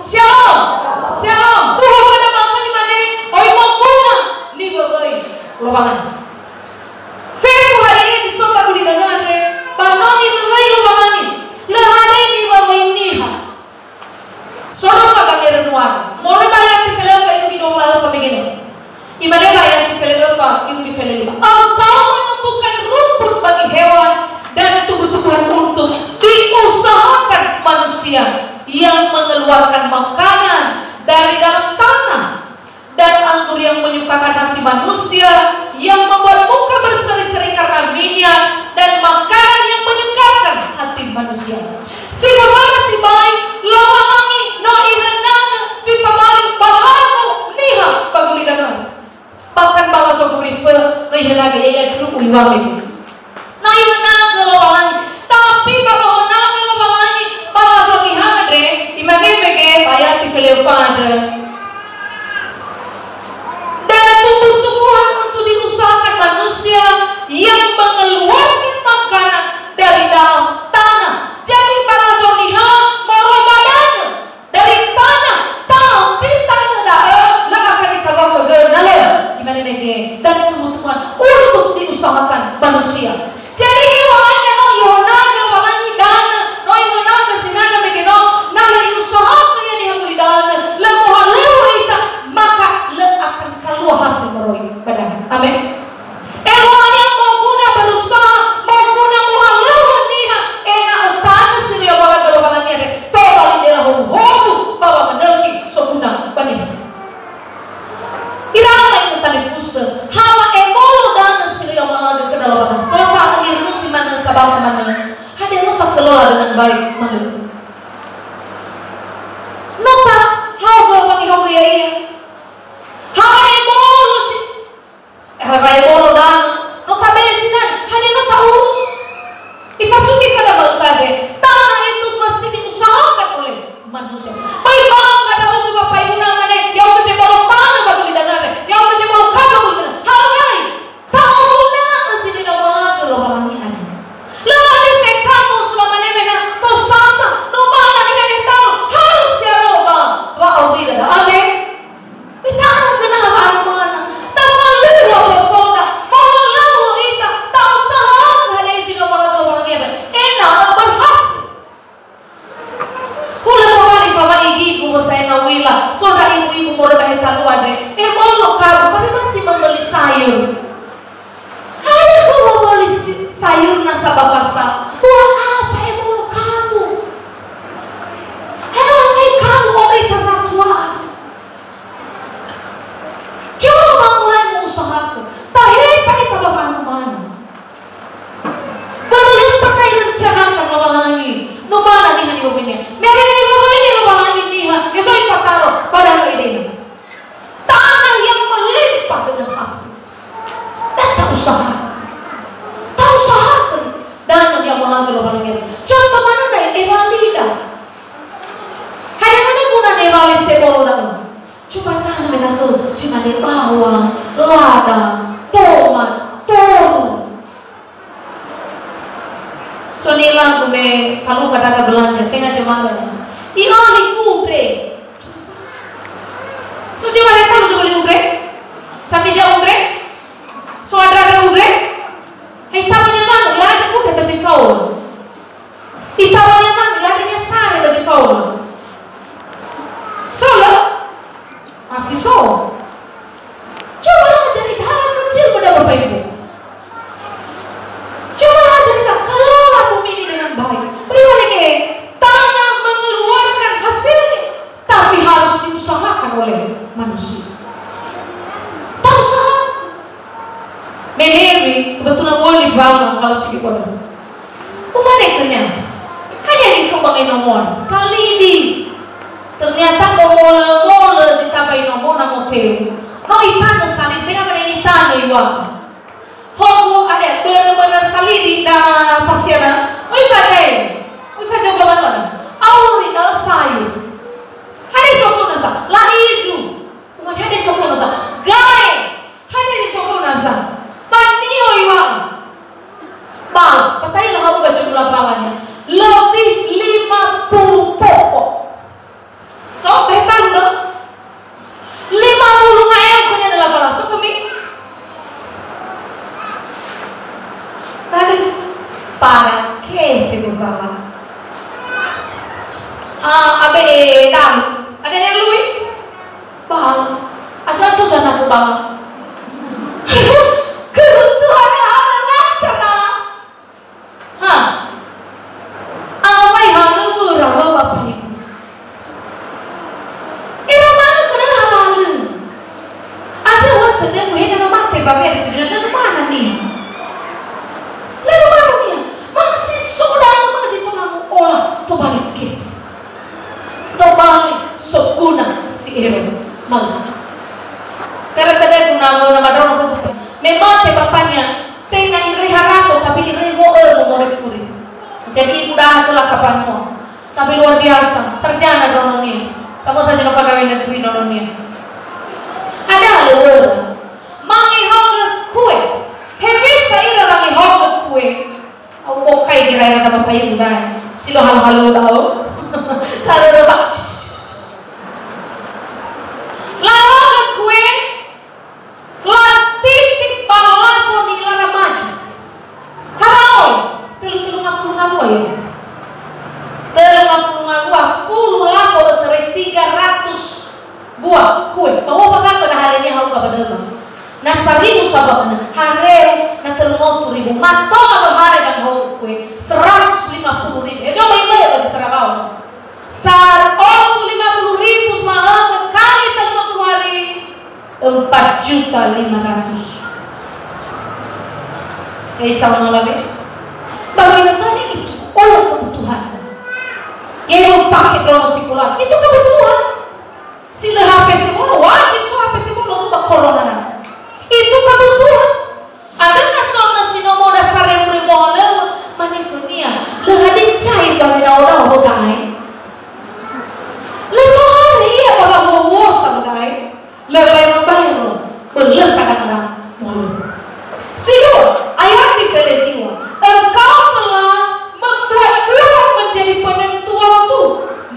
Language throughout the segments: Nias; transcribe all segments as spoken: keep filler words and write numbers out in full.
Shalom. Shalom. Tuhu pada bangun imane, oi moguna niwöwöi Lowalangi. Fefu hadia zi so ba gulidanö andre, ba no niwöwöi Lowalangi. Lö hadia niwöwöi niha. Soro ba gangere nuara. Moroi ba ayat feleu ba iumi dua belas fa begene. Imane ba ayat feleu fa iumi feleu lima. Engkau menumbuhkan rumput bagi hewan dan tumbuh-tumbuhan untuk diusahakan manusia yang mengeluarkan makanan dari dalam tanah. Dan anggur yang menyukakan hati manusia, yang membuat muka berseri-seri karena minyak, dan makanan yang menyegarkan hati manusia. Si fabö'ö sibai, Lowalangi no Ihönangö zi tobali balazo niha ba gulidanö. Bahkan balazo gurifö no Ihönangö, ya'ia ndru'u iŵa'ö. No Ihönangö Lowalangi. Tapi ba wahönangö Lowalangi, balazo niha andre, imane mege ba ayat feleu fa andre. Dan tumbuh-tumbuhan untuk diusahakan manusia yang mengeluarkan makanan dari dalam tanah. Jadi, balazo niha moroi ba danö. Dari tanah, tapi tanah da'ö lö akan nikalua khögö, na lö. Imane mege, dan tumbuh-tumbuhan untuk diusahakan manusia. Jadi, Lowalangi no Ihönangö Lowalangi danö, no Ihönangö sinana mege no, na lö i'usahakö ia niha gulidanö, lö mohalöŵö ita, maka lö akan kalua hasil moroi ba danö. Amin. Eluahania moguna berusaha, moguna mohalöŵö niha, ena'ö tanö si lö ya'ia ba Lowalangi andre, tobali dela howuhowu ba wamöndrögi soguna ba niha. Ira ama ira talifusö, ha wa'ebolo danö si lö ya'ia ba Lowalangi khöda Lowalangi. Tola ta'ögi runusi manö sabata manö, hadia no takelola dengan baik manö? No tahaogö wangihaogö ya'ia? Ha wa'ebolo si Hadia wa'ebolo danö, no tabe'e sinan, hadia no ta'urus? Ifasugi khöda ba uta andre, tanah itu mesti diusahakan oleh manusia. Böi bangga ndra'ugö ba paibuna mane, ya'ugö zebolo tanö ba gulidanö andre, ya'ugö zebolo kabu ba gulidanö. Ha'ö rai, ta'oguna'ö zi ni'amoni'ö Lowalangi andre. Lö hadia si kamus ba mane mena tosasa, no ba na niha talu, harus diaro ba wa'auri dada. Amin. Me ta'ala gö niha wa'arumana, tafalua botoda, mohalöŵö ita, ta'usahakö hadia zi no mola Lowalangi andre, ena'ö berhasil. Hulö tobali fawa'i gigu wösaina uila, so ndra ibu-ibu moroi ba hetalu andre, ebolo kabu, tapi masih membeli sayur. Hadia kö moböli si-, sayur nasa ba pasar? Buat apa ebolo kabu? Hana mangai kabu, odo ita satua. Coba mulai mu'usahakö. Tahepa ita ba wa'arumana. Börö lö pernah irencanakan Lowalangi, numana niha niŵa'ö-Nia. Me awena niŵa'ö-Nia Lowalangi niha, ya so ifataro, padahal edena. Tanah yang melimpah dengan hasil. Dan ta'usahakö. Ta'usahakö. Dan yang mengambil Lowalangi. Contoh manö da'e, ewalida. Hadia manö guna ewali sebolo da'ö? Coba tanö me na khöu, si mane bawang, lada, tomat, toru. So nilagu me falukha ndra'aga belanja, tenga jemaah. I'öli undre. So jemaah talu jemaah undre? Samija undre? So andra-andra undre? Hai tamanya manö, ya ada undre ba zi faola. Itawanya manö, ya ada nia sare ba zi faola. So lö? Masih so. Coba aja ita, hal kecil pada Bapak Ibu. Coba aja ita kelola bumi ini dengan baik. Beri lagi, tanah mengeluarkan hasilnya, tapi harus diusahakan oleh manusia. Tak usaha. Menerwi, kebetulan woli bama kalau sedikit. Umane khönia, hadia nikhöu ba ngai nomoa? Salidi. Ternyata momolö-molö zi tambai nomo na moteu. No itanö salidi, tenga mane nitanö iŵa'ö. Hogu ada börö-börö salidi na fasiana. Oi fajae. Oi fajae ba mana? Auri na sayur. Hadia sokona sa? La'izu. Umane hadia sokona sa? Gae. Hadia zi sokona sa? Ba nio iŵa'ö. Bal, ba ta'ila ha'uga jumlah balanya. Lebih lima puluh pokok. So, Ah, abe dalu. Ada yang lui? Bang. Ada tuh sana aku bang. Kebutuhan anak cara. Ha. Awai halö wöra, wö, Bapak Ibu. Era manö khöda lalalö. Andrö wa tödögu he na no mate ba were si dödö, na no mana nia. Na no mana nia. Masi so da'ö ma zi tola mu'ola, tobali kefu. Tobali soguna si ero. Mau. Tödö-tödögu na, na madrono khögu. Me mate bapania, tenga ireha rato, tapi ireha mo'ö mo more furi. Jadi, ibu daha tola kapan mo. Tapi luar biasa, sarjana ndraononia. Samösa zi no pegawai negeri ndraononia. Ada halö wöra. Mangehogö kue. Hewisa ira mangehogö kue. Au bokai gira-ira da Bapak Ibu dae. Si lö halö-halö da'ö. Sarörö ba. Lahogö kue. Latiti ba lafo nilara maju. Haraoi, tölu-tölu ngafulu ngawua ya. Tölu ngafulu ngawua, fulu lafo ötöre tiga ratus buah kue. Bahwa bakal pada hari ini hau kapada. Na saribu sabab na hareu na tölu ngotu ribu. Mato na berhare dan hau kue seratus lima puluh ribu. Ya, coba ibu ya baca sarawau. Seratus lima puluh ribu semua kali tölu ngafulu hari. Empat juta lima ratus. Saya sama lagi. Bagaimana itu? Oleh kebutuhan. Ya, yang pakai kalau sekolah. Itu kebutuhan. Si lö H P sebolo, wajib so H P sebolo, ba corona na. Itu kebutuhan. Ada na so na si no moda sareu-reu mo'ö, mane khönia, lö hadia cair ba me na oda ho gae. Lö tohare ia ba ba huo-huo sa gae. Lö baero-baero, bölö kadang-kadang mo'ö. Si dua, ayat di Feleziwa, engkau telah membuat bulan menjadi penentu waktu,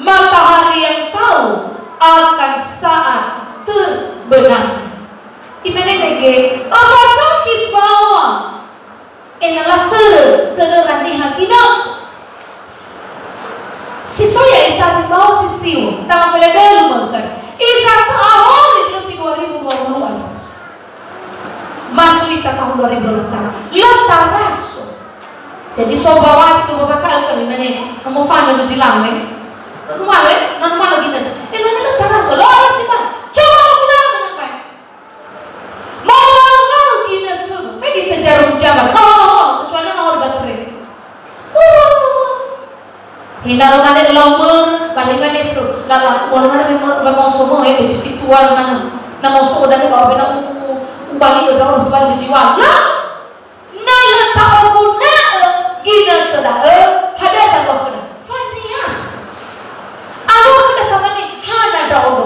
matahari yang tahu akan saat terbenam. Imane mege, öfasökhi bawa. Ena'ö latörö, tödöra niha ginötö. Si so ya'ita nibawa si siwa, tanggal dua puluh delapan Maret. Iza tö ahori döfi dua ribu dua puluh andrö. Masui ta tahun dua ribu dua puluh satu. Lö taraso. Jadi so bawa itu bapak kali kami mana? Kamu fana di silang, eh? Normal, eh? Normal gini. Eh, mana lö taraso? Lo ada sih, Bang. Coba aku bilang dengan baik. Mau-mau ginötö, faigi ita jarum jamar. No, no, no, kecuali no di baterai. Hina lo mane lo mer, balik mane tu. Lala, walau mana memang, memang semua ya, beci fituan mana. Nama semua dan bawa bena u, u, ubali orang tuan beci wan. Lah, Na lö ta'oguna'ö ginötö da'ö, hadia zalua khöda? Fanias. Alua khöda tamane hana ndraono.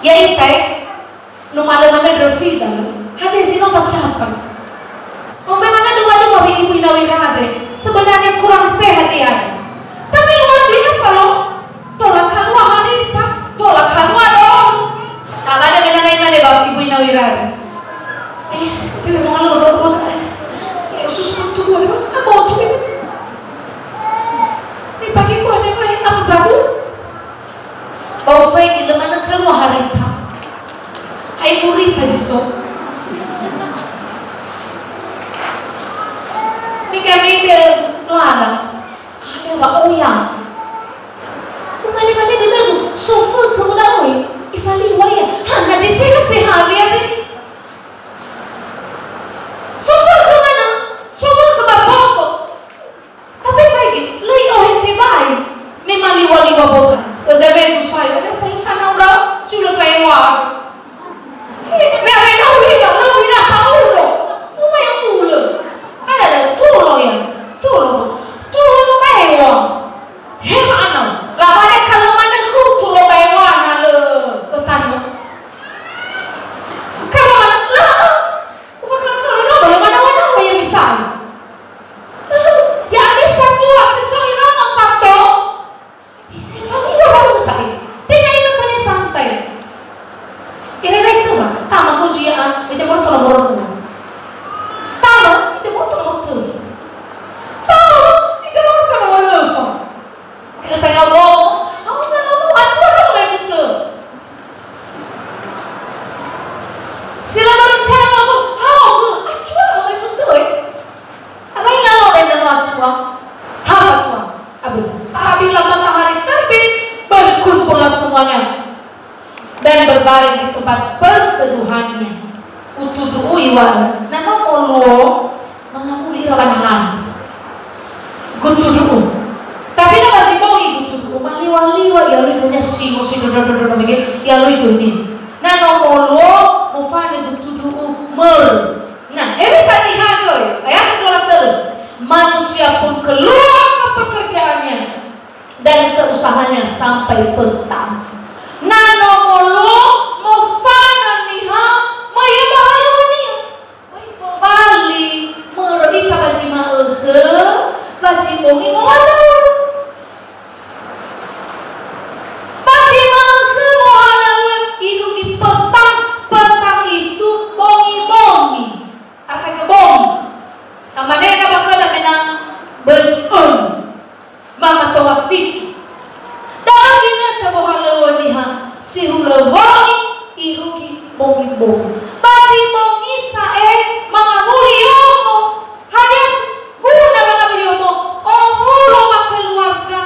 Ya'ita, eh, numalö manö ndröfida, hadia zi no tacapa? Omai manö dua-dua wi ibu ina wirade, sebenarnya kurang sehat ia. Tapi luar biasa loh. Tola kalua harita, tola kalua doru. Talada mena nai mane ba ibu ina wirari. Eh, tapi mau lo doru mana? Eh, usus kutu gua, apa otu ini? Ini pakai gua ada main apa baru? Bau saya di mana kalua harita. Ai gurita jiso. Mika mika lada. Ada ba oya. Umane-mane dödögu, sofökhö mada oi, ifaliwa ia. Hana zi seha-seha ia be. Sofökhö mana, sofökhö ba boto. Tapi faigi, lö i'ohe tebai, me maliwa-liwa boto. Sejabegu sayo, ada sayo sana ura, si ulö kaewa. Me awena uliga, lö uliga taulo. Umai ulo. Ada, ada, tulo ya. Tulo. Tulo kaewa. He ma'ana. Labane kalau mana ku tulo kaewa na lö. Bertanya. Kalau mana lö. Ufakalakala no, bagaimana wana ya misalnya. Lalu, ya, ada satu, sesuai nama satu. Famiwa baru besai. Tenga ina tanya santai. Ira itu mah, tama ku Dan berbaring di tempat perteduhannya. Utudru'u iŵa'ö, na no moluo mangawuli ira ba nahana. Gutudru'u. Tapi na ba zi bongi gutudru'u, maliŵa-liŵa iŵa'ö dönia si mo si dodododod mege iŵa'ö dönia. Na no moluo mofanö gutudru'u mör. Nah, hewisa niha göi, ayat dua puluh delapan. Manusia pun keluar ke pekerjaannya dan ke usahanya sampai petang. Na no moluo mofanö niha, möi ba halöŵönia. Möi tobali, mörö ita ba zi ma'ökhö, ba zi bongi mohalöŵö. Ba zi ma'ökhö mohalöŵö irugi petang, petang itu bongi-bongi. Arhaigö bongi. Tamane na ba khöda mena bözi önu. Mama tola fitu. Da'ö ginötö wohalöŵö niha si hulö wongi irugi bongi-bongi. Ba zi bongi sa'ae mangawuli omo. Hadia guna mangawuli omo? Owulo ba keluarga.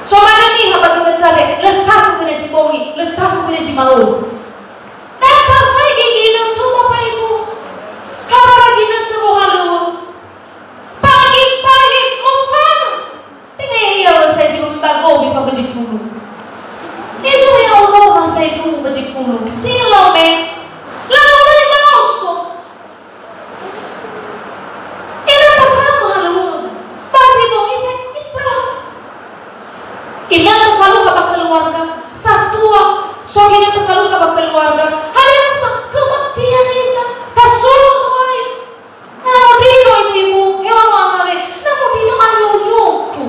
So manö niha ba ginötö andre, lö tatu göi na zi bongi, lö tatu göi na zi ma'ökhö. Na tafaigi ginötö ba ibu. Hawara ginötö wohalöŵö. Pagi-pagi mofanö. Tenga ya'ia wa sa zi bongi ba gomi fa ba zi fulu. Izu ya Allah ma sa zi bongi ba zi fulu. Silome. Lalu dari maoso. Ina tatama halöŵöda. Ba zi bongi sa istirahat. Ina tafalukha ba keluarga. Satua. So ina tafalukha ba keluarga. Hadia sa kematian ita. Tasulu soai. Na modrino ibu-ibu, hewan wangale, na modrino alio-lioku.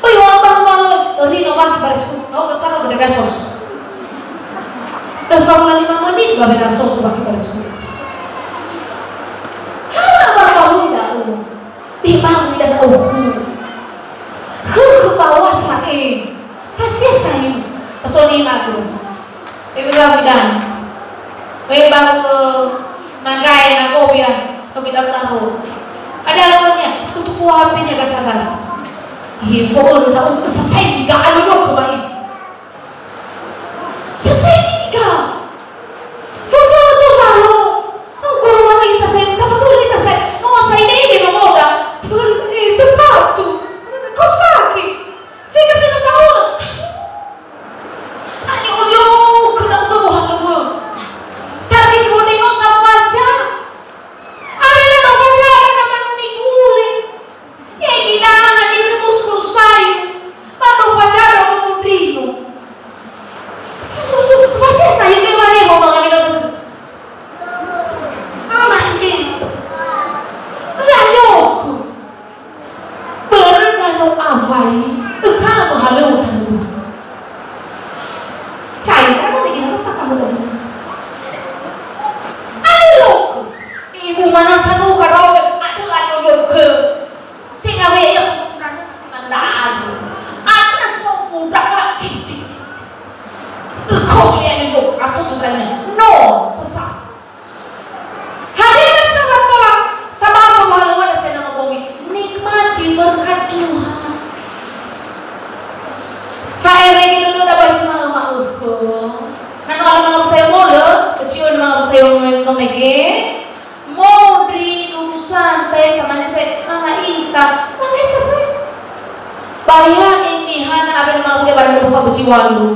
Böi wa'ö ba rumah lo, rino mati barisku, no ke karo gede gasos. Dan formula lima menit ba beda soso bagi barisku. Hana ba rumah lo ida, oh. Di bangun dan oh. Huh, bawasa, eh. Fasia sayu. Pasoni ma terus. Ewe ba bidan. Ewe ba, eh, manggae na gobia. Togi dan naro. Ada lawannya. Tuku-tuku H P-nya gasa-gasa. He, fo'ö na, uh, sasai ga alo loko ba ibu. Sasai ga. Fofo to zalo. No goro mana ita sai, ka fofo ita sai. No sai dei de no moda. Fofo, eh, sepatu. Kaos kaki. Fika sino taona. Ani olio kena uba boha lua. Tapi modeno sabaca. Arena no baca, arena manu ni gule. Ya gila, na direbus kusai. Manu baca, no mudrino. Fasi saya ke mare ho no lagi no. Ama ini. Lalu. Börö na no awai, ökha mohalöŵö tanö. Caira no legi na no taka mo dödö. Alö. Ibu mana sanu karaoke, aduh, alö, alö, ke. Tenga we ya, si mandadu. Ada sofu, daka, cik, cik, cik, cik. Ökha, ya, alö, alö, atau tu kan, no, sesa. Hadia sabar tola tabato mohalöŵöda sena mobongi? Nikmati berkat Tuhan. Fa'erege dödöda ba zi ma'ö-, ma'ökhö. Na no ala mangawuli tayo molö, keciwö mangawuli tayo no mege. Modri, dudu santai, tamane sai, manga ita, manga ita sai. Ba ya ini hana abena mangawuli barang dua fa beci walu.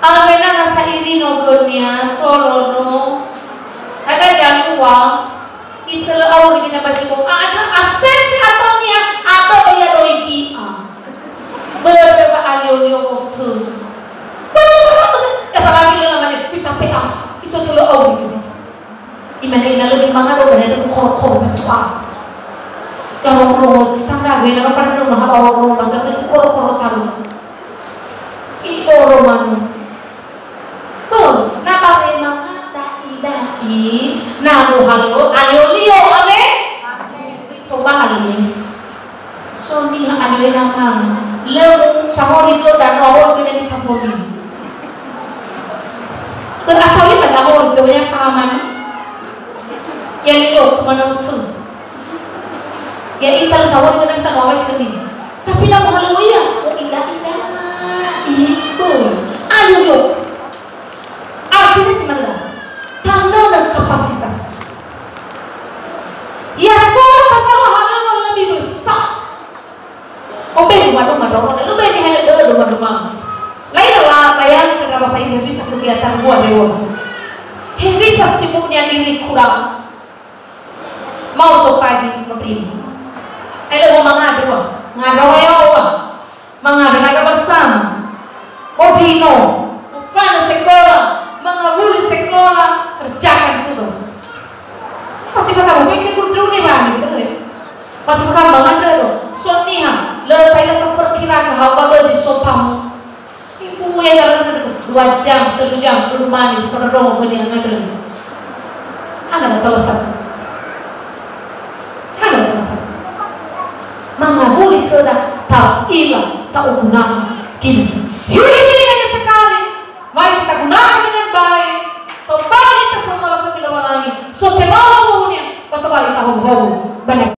Awena na sa'iri nogönia, tolono, ada zalua, itölö auri gina ba zi bongi. Ada asese atau nia, atau ya doi gi'a. Börö ba alio-lio motu. Börö ba, apalagi lö namanya, ita P A, itu tölö auri gina. Imane ina lö manga do, mane do koro-koro betua. Koro-koro tangga, gue na fana do maha koro-koro masa tu koro-koro talu. Ikoro manu. Bo, na ba memang da'i-da'i, na mohalöŵö, alio-lio, amin. Tobali. So niha alio-lio na manu. Lö sahori do dan awal guna di tamboli. Beratau lima awal guna fahaman. Ya lilo, mana betul. Ya, ita lö sawali kadang sama awai kita ni. Tapi na mohalöŵö ia, oh, ila, ila, ibu. Ayo, Bapak Ibu, hewisa kegiatan gua dewa. Hewisa sibuknya diri kurang. Mau sokagi menerima. Ayo mau mangada wa. Ngada wa ya wa. Mangada naga bersama. Odino. Ufana sekolah. Mengawuli sekolah. Kerjakan tugas. Pasti kata mau pikir kudu nih bani, betul ya? Pasti kata mangada do. Soniha. Letai letak perkiraan hal babaji sotamu. Ibu ya, dua jam, telu jam, dulu manis, pernah dong, hanya ngadeng. Hana na talasa. Hana na talasa. Mangawuli khöda, ta'ila, ta'ugunakan. Gini. Hidup ini hanya sekali. Mari kita gunakan dengan baik. Tombali kita sama Lowalangi. Sotebawa buhunia, batobali kita hobo-hobo. Benar.